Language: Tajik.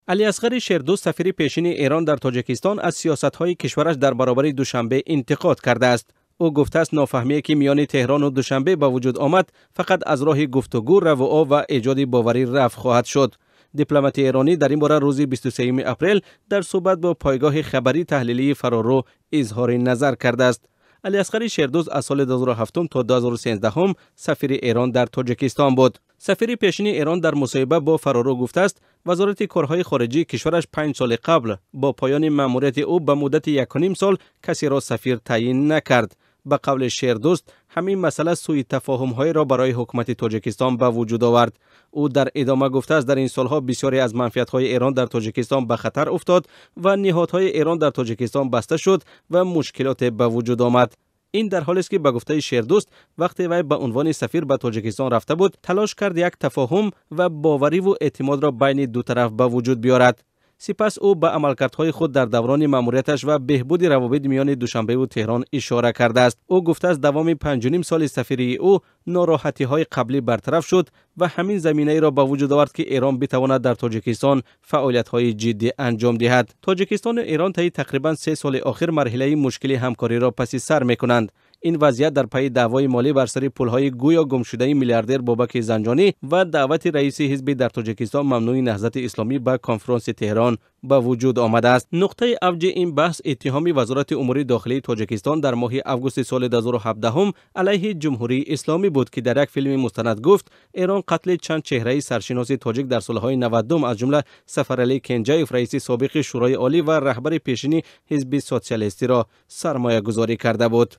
Алиасғари Шердӯст, сафири пешини Эрон дар Тоҷикистон, аз сиёсатҳои кишвараш дар баробари Душанбе интиқод кардааст. Ӯ гуфтааст, нофаҳмие ки миёни Теҳрону Душанбе ба вуҷуд омад, фақат аз роҳи гуфтугӯ, равуо ва эҷоди боварӣ рафъ хоҳад шуд. Дипломати эронӣ дар ин бора рӯзи 23 апрел дар суҳбат бо пойгоҳи хабарӣ таҳлилии Фарорӯ изҳори назар кардааст. Алиасғари Шердӯст аз соли 2007 то 2013 сафири Эрон дар Тоҷикистон буд. Сафири пешини Эрон дар мусоҳиба бо Фарорӯ гуфтааст, Вазорати корҳои хориҷии кишвараш 5 соли қабл бо поёни маъмурияти ӯ ба муддати 1,5 сол касеро сафир таъйин накард. Ба қавли Шердӯст, ҳамин масъала сӯи тафоҳумҳоеро барои ҳукумати Тоҷикистон ба вуҷуд овард. Ӯ дар идома гуфтааст, дар ин солҳо бисёре аз манфиатҳои Эрон дар Тоҷикистон ба хатар уфтод ва ниҳодҳои Эрон дар Тоҷикистон баста шуд ва мушкилоте ба вуҷуд омад. Ин дар ҳолест, ки ба гуфтаи Шердӯст, вақте вай ба унвони сафир ба Тоҷикистон рафта буд, талош кард як тафоҳум ва бовариву эътимодро байни ду тараф ба вуҷуд биёрад. Сипас ӯ ба амалкардҳои худ дар даврони маъмурияташ ва беҳбуди равобит миёни Душанбеву Теҳрон ишора кардааст. Ӯ гуфтааст, давоми 5,5 соли сафирии ӯ нороҳатиҳои қаблӣ бартараф шуд ва ҳамин заминаеро ба вуҷуд овард, ки Эрон битавонад дар Тоҷикистон фаъолиятҳои ҷиддӣ анҷом диҳад. Тоҷикистону Эрон таи тақрибан 3 соли охир марҳилаи мушкили ҳамкориро паси сар мекунанд. Ин вазъият дар пайи даъвои молӣ бар сари пулҳои гӯё гумшудаи миллиардер Бобаки Занҷонӣ ва даъвати раиси ҳизби дар Тоҷикистон мамнӯи Наҳзати Исломӣ ба конфронси Теҳрон ба вуҷуд омадааст. Нуқтаи авҷи ин баҳс иттиҳоми Вазорати умури дохилии Тоҷикистон дар моҳи августи соли 2017 алайҳи Ҷумҳурии Исломӣ буд, ки дар як филми мустанад гуфт, Эрон қатли чанд чеҳраи саршиноси тоҷик дар солҳои 90-ум, аз ҷумла Сафаралӣ Кенҷаев, раиси собиқи Шӯрои Олӣ ва раҳбари пешини Ҳизби Социалистиро сармоягузорӣ карда буд.